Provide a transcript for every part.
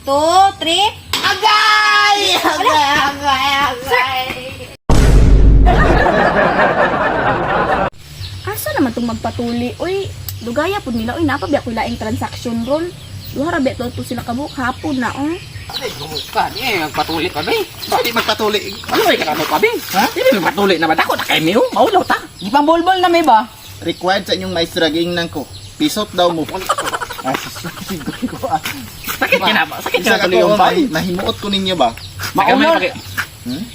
two, three. Agay! Agay! Agay! Agay! Asa naman tong magpatuli? Uy, dugaya pud nila. Uy, napa biya ko'y laing transaction ron. Duha ra biya to to sila kabuk hapon na oh. Ay, ka, di eh, magpatuli pa ba eh. Di magpatuli. Ano ba ka pa ba? Ha? Di ba magpatuli na ba? Dako na kay Mio. Maulaw ta. Di pang bolbol na may ba? Required sa inyong maestra giingnan ko. Pisot daw mo. Ah, siguro ko ah. Sakit ka na ba? Sakit ka Bisag na tuloy ako, yung pay. Nahimuot ko ninyo ba? Maulaw.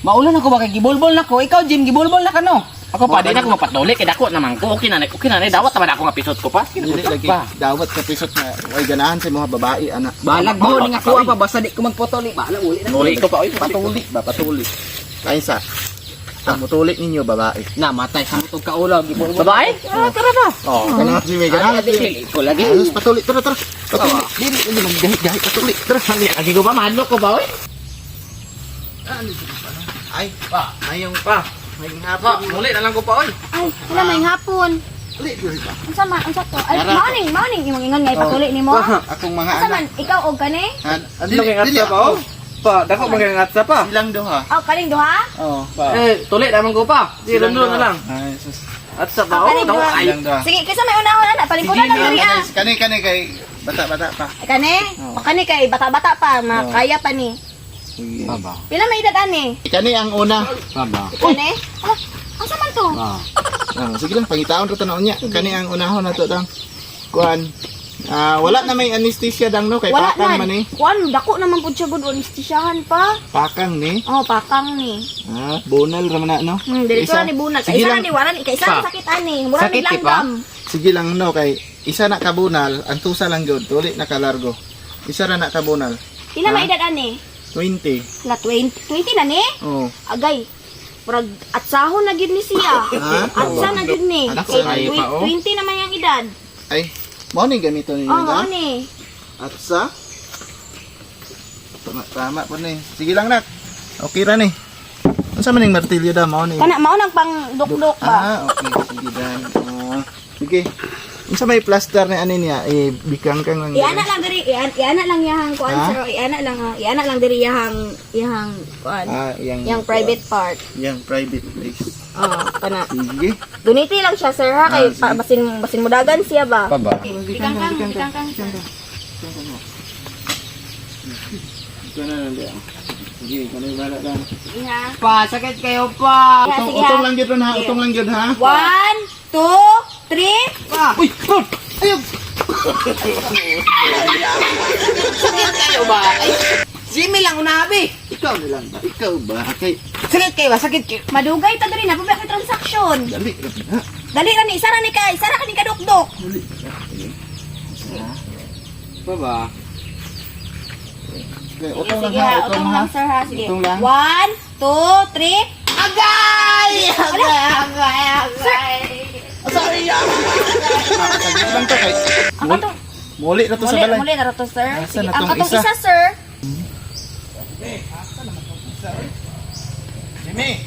Maulaw na ko ba kay gibolbol na ko? Ikaw Jim, gibolbol na ka no? Ako pa, di na ako magpatuli. Kay dako naman ko. Okay na. Dawat naman ako nga pisot ko pa. Sige Dili na lagi. pa. Dawat ka pisot na way ganahan sa mga babae ana. Balag mo ning ako pa basta di ko magputuli. Balag uli na. Nuli ko pa. Oy, Patuli ba patuli. Kain sa. Ang mutuli ninyo babae. Namatay sa mutog ka ulaw gibolbol. Babae? Ah, tara ba? Oh, ganahan si may ganahan. Ay, dili ko lagi. Ayos patuli, tara tara. Patuli. Dili dili maggahi-gahi patuli. Tara. Lagi ko ba? Mahadlok ko ba? Oy? Ay, Pa. mayong Pa. mayong Pa, hapon. muli na lang ko pa, oy. Ay, wala may hapon. Uli, dili ba? Unsa man, unsa to? Ay, Tara. morning, morning imong ingon nga ipatuli nimo. Akong mga Unsa anak. man ikaw og kani? Ha? Dili, dili pa, ako. oh. Pa, dako mga sa pa. Silang duha. Aw, kaning duha? Oh, pa. Eh, tuli naman ko pa. Di Silang rondo na duha. lang. Ay, sus. At sa Aw, pa, oh. kaning Dako duha. ay. Silang duha. Sige, kaysa may unahon ana, palingkuran lang diri ah. Kani kani kay bata-bata pa. Ay, kani? Oo. O kani kay bata-bata pa, makaya pa ni. Sige. Baba. Pila may edad ani? Kani ang una. Baba. Kani? Ah, asa man to? Ah. Ah, sige lang pangitaon ra tan niya. Kani ang unahon nato dang. Kuan. Ah, wala na may anesthesia dang no kay Wala pakang man. man eh. Kuan, dako naman pud siya gud anesthesiahan pa. Pakang ni. Oh, pakang ni. Ah, bonal ra man na no. Hmm, dili Isa. ko ni bunal. Sige Kay isa lang. na ni wala ni kay isa na Pa. sakit ani. Mura ni Sakit, di pa? langgam. Sige lang no kay isa na kabunal, ang tusa lang gyud, tuli na kalargo. Isa ra na kabunal. Pila Ha? may edad ani? 20. La 20, 20 na ni? Oh. Agay. Murag atsahon na gyud ni siya. Ha? Atsa na gyud ni. Atsa. Kay Kaya pa, oh. 20 naman yung edad. Ay, mao ni ganito ninyo Oh, da? mao ni. At sa tama tama po ni. Sige lang nak. Okay ra ni. Unsa man ning martilyo da mao ni? Kana mao nang pang dukduk ba? Ah, okay. Sige dan. Ah, sige. Unsa may plaster ni ani niya? Eh, bikang kang lang. Iana lang diri, iana lang yahang kuan Ha? sir, iana lang ha. Iana lang diri yahang yahang kuan. Ah, yang Yang private part. Yang private place. Oh, kana. Sige. Duniti lang siya sir ha kay Ah, sige. pa, basin basin mudagan siya ba. Baba. Bikang kang, bikang kang. Sir. Ito na lang diya. Sige, kanay bala dan. Sige ha. Pa, sakit kayo pa. Sige, Utong, sige, ha. utong lang gyud ron ha, utong lang gyud ha. One, two, three. Pa. Uy, Rod! Ayun! Sakit kayo ba? Ay, Jimmy lang unabi. Ikaw na lang ba? Ikaw ba? Kay Sakit kayo ba? Sakit kayo. Madugay ta diri na pa kay transaction. dali ra na. Dali ra ni, isa ra ni kay, isa ra ka ni kadukdok. Dali. Baba. Okay, utong lang Sige ha, ha, utong utong ha. lang sir ha. Sige. Utong lang. One, two, three. Agay! Agay! Agay! Agay! Sorry. Saglit lang to kay. Ang katong Muli na to sa muli, balay. muli na ra to sir. Asa Sige, na ang tong katong isa? isa sir. Jimmy.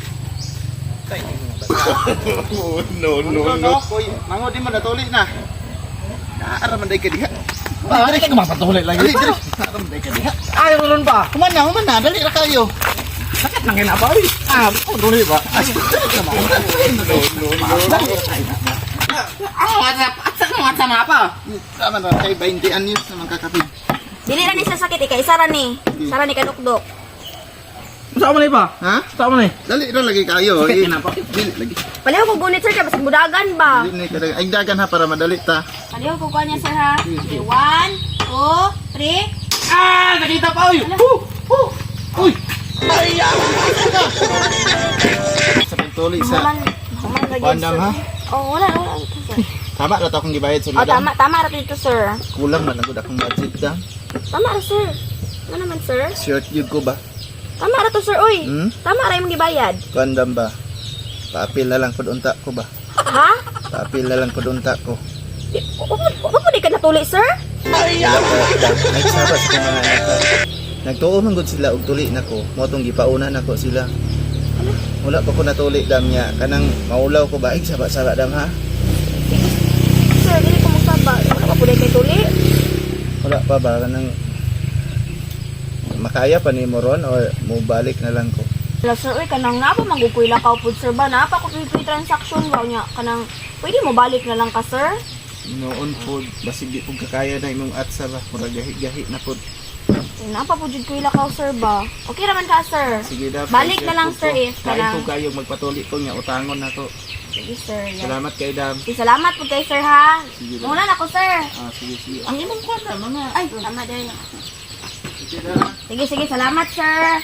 No, no, no. Koy, mango di mo natuli na. Naara man day ka diha. Pa, dali ka magpatuli lagi. Dali, dali. Naara man day ka diha. Ay, ron pa. Human na, human na. Dali ra kayo. Sakit nang gina pa, oy. Ah, oh, duli ba? Ay, dali ka man. No, no, no. Ah, WhatsApp. At sa WhatsApp na pa. Tama na kay 20 anyos naman kakapid. Dili ra ni siya sakit ikay isa ra ni. Isa ra ni kadukdok. Saan man pa? Ha? Saan man eh? Dali ra lagi kayo. Sakit Eh, na pa. Dili lagi. Paliho ko gunit sir kay basig mudagan ba. Dili ni kadagan. Ay dagan ha para madali ta. Paliho ko kuan niya sir ha. Sige, one, two, three. Ah, nakita pa, oy. Huh, huh. Uy. Sa pagtuli sa Human, human lagi Pandam, sir. ha? Oh, wala, wala. Sir. Tama ra to akong gibayad sa Oh, madam. tama, tama ra dito sir. Kulang man ang akong budget da. Tama ra sir. Ano naman sir? Short yun ko ba? Tama ra to sir, oy. Hmm? Tama ra imong gibayad. Kuandam ba? Paapil na lang pud unta ko ba? Ha? Paapil na lang pud unta ko. Di, wa po di ka natuli sir? Wala ka dam. Ay saba sa akong mga anak. Ha. Nagtuo man gud sila og tuli nako. Mo tong gipauna nako sila. Wala pa ko natuli dam niya. Kanang maulaw ko ba? Ay saba-saba dam ha. Sir, dili ko magsaba. Wala pa po di kay tuli. Wala pa ba kanang Makaya pa nimo ron or mobalik na lang ko? Wala, sir, uy, kanang napa magukoy lakaw pud, sir ba? Napa ko tuloy transaction ba niya? Kanang pwede mo balik na lang ka, sir? Noon pod, basig di pud kakaya na imong atsa ba, murag gahi-gahi na pod. Napa po jud koy lakaw, sir ba? Okay raman ka, sir. Sige dam. Balik na lang, sir, if Kain kanang po kayo magpatuli ko nga utangon nako. Sige, sir. Yeah. Salamat kay dam. Sige, salamat po kay sir ha. Sige, dam. Muna na ko, sir. Ah, sige sige. Ang imong kwan na mga Ay, tama din. Sige dam. Sige, sige, salamat, sir.